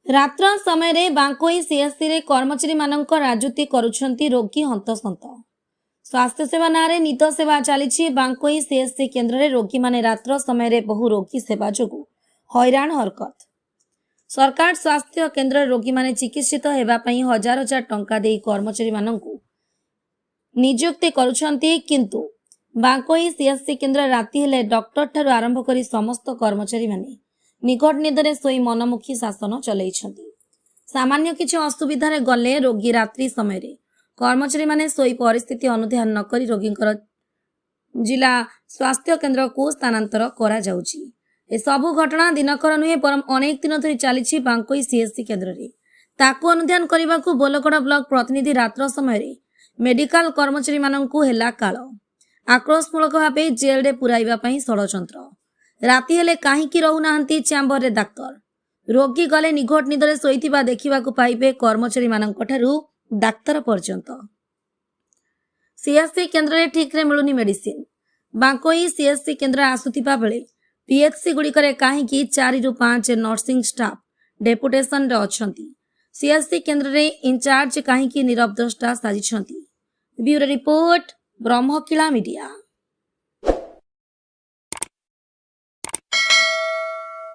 ରାତ୍ର ସମୟରେ ବାଙ୍କୋଇ ସିଏସ୍ସିରେ କର୍ମଚାରୀମାନଙ୍କ ରାଜୁତି କରୁଛନ୍ତି ରୋଗୀ ହନ୍ତସନ୍ତ। ସ୍ୱାସ୍ଥ୍ୟସେବା ନାଁରେ ନିଦ ସେବା ଚାଲିଛି ବାଙ୍କୋଇ ସିଏସ୍ସି କେନ୍ଦ୍ରରେ। ରୋଗୀମାନେ ରାତ୍ର ସମୟରେ ବହୁ ରୋଗୀ ସେବା ଯୋଗୁଁ ହଇରାଣ ହରକତ। ସରକାର ସ୍ୱାସ୍ଥ୍ୟ କେନ୍ଦ୍ରରେ ରୋଗୀମାନେ ଚିକିତ୍ସିତ ହେବା ପାଇଁ ହଜାର ହଜାର ଟଙ୍କା ଦେଇ କର୍ମଚାରୀମାନଙ୍କୁ ନିଯୁକ୍ତି କରୁଛନ୍ତି, କିନ୍ତୁ ବାଙ୍କୋଇ ସିଏସ୍ସି କେନ୍ଦ୍ରରେ ରାତି ହେଲେ ଡକ୍ଟରଠାରୁ ଆରମ୍ଭ କରି ସମସ୍ତ କର୍ମଚାରୀମାନେ ନିଘଟ ନିଦରେ ଶୋଇ ମନମୁଖୀ ଶାସନ ଚଲେଇଛନ୍ତି। ସାମାନ୍ୟ କିଛି ଅସୁବିଧାରେ ଗଲେ ରୋଗୀ ରାତ୍ରି ସମୟରେ କର୍ମଚାରୀମାନେ ଶୋଇ ପରିସ୍ଥିତି ଅନୁଧ୍ୟାନ ନ କରି ରୋଗୀଙ୍କର ଜିଲ୍ଲା ସ୍ୱାସ୍ଥ୍ୟ କେନ୍ଦ୍ରକୁ ସ୍ଥାନାନ୍ତର କରାଯାଉଛି। ଏସବୁ ଘଟଣା ଦିନକର ନୁହେଁ, ବରଂ ଅନେକ ଦିନ ଧରି ଚାଲିଛି ବାଙ୍କୋଇ ସିଏସ୍ସି କେନ୍ଦ୍ରରେ। ତାକୁ ଅନୁଧ୍ୟାନ କରିବାକୁ ବୋଲଗଡ଼ ବ୍ଲକ ପ୍ରତିନିଧି ରାତ୍ର ସମୟରେ ମେଡିକାଲ କର୍ମଚାରୀମାନଙ୍କୁ ହେଲା କାଳ। ଆକ୍ରୋଶମୂଳକ ଭାବେ ଜେଲରେ ପୁରାଇବା ପାଇଁ ଷଡ଼ଯନ୍ତ୍ର। ରାତି ହେଲେ କାହିଁକି ରହୁନାହାନ୍ତି ଚାମ୍ବରରେ ଡାକ୍ତର? ରୋଗୀ ଗଲେ ନିଘୋଟ ନିଦରେ ଶୋଇଥିବା ଦେଖିବାକୁ ପାଇବେ କର୍ମଚାରୀମାନଙ୍କଠାରୁ ଡାକ୍ତର ପର୍ଯ୍ୟନ୍ତ। ସିଏସ୍ସି କେନ୍ଦ୍ରରେ ଠିକ୍ରେ ମିଳୁନି ମେଡିସିନ। ବାଙ୍କୋଇ ସିଏସ୍ସି କେନ୍ଦ୍ରରେ ଆସୁଥିବା ବେଳେ ପିଏଚସି ଗୁଡ଼ିକରେ କାହିଁକି 4ରୁ 5 ନର୍ସିଂ ଷ୍ଟାଫ୍ ଡେପୁଟେସନରେ ଅଛନ୍ତି? ସିଏସ୍ସି କେନ୍ଦ୍ରରେ ଇନଚାର୍ଜ କାହିଁକି ନିରବଦ୍ରଷ୍ଟା ସାଜିଛନ୍ତି? Bureau report, Brahmakila media.